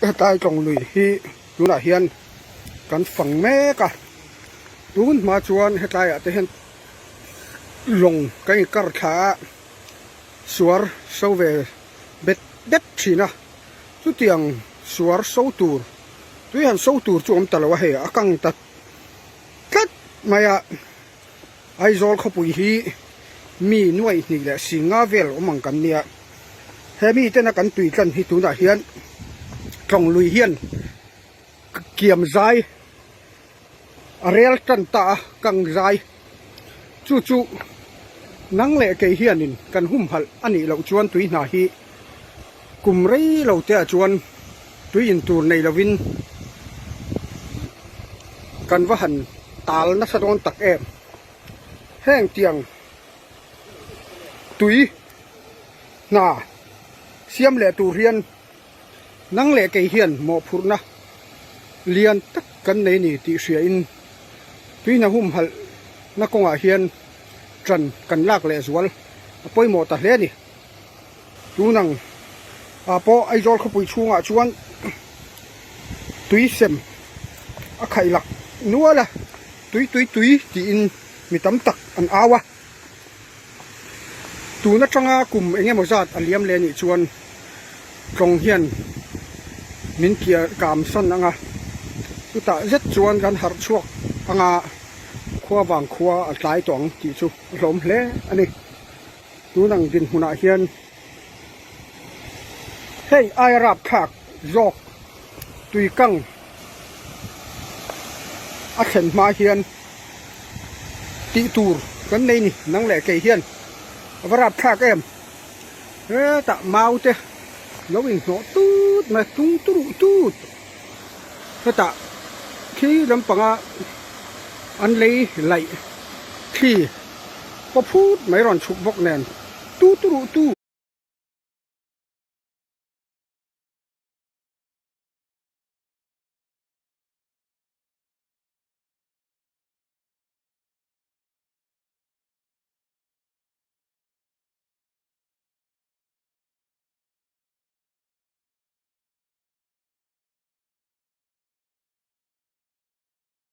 Hetlai tlawng lui hi tunah hian kan fang mek a, tun hma chuan hetlaiah te hian lawng kan inkar thla a, suar so ve bet bet thin a, chutiang suar so tur tui han so tur chu awm ta lo a hei a kang ta tlat mai a. Aizawl khawpui hi mi nuaih hnih leh singa vel awm ang kan nia. He mi tena kan tui tlan hi tunah hian tlawng lui hian kiam zai a rel tan ta a, kang zai. Chu chu nang leh kei hianin kan humhalh a nih loh chuan tui hna hi kum rei lo te ah chuan tui in tur nei lovin kan va han tal nasa dawn tak em. Heng tiang tui hna siam leh tur hian nang leh kei hian mawhphurhna lian tak kan nei ni tih hriain tui hna humhalh na kawngah hian tan kan lak leh zual a pawimawh ta hle a ni. Tunang ah pawh Aizawl khawpui chhungah chuan tui sem a khaih lak nual a, tui tui tui tiin mi tam tak an au a. Tun atanga kum eng emaw zat a liam leh anih chuan tlawng hian min kiar kam san ang a, chutah zet chuan kan harh chhuak anga khua vang khua a tlai tawh ang tih chu a hlawm hle a ni. Tun ang dinhmunah hian hei aia rapthlak zawk tui kang a thlen hma hian tih tur kan nei ni nang leh kei hian a va rapthlak em hetah mau te lo inhnawh tut mai tung turuh tut hetah khi lampanga an lei laih thli. Paw phut mai rawn chhuk bawk nen tu tu ruh tu.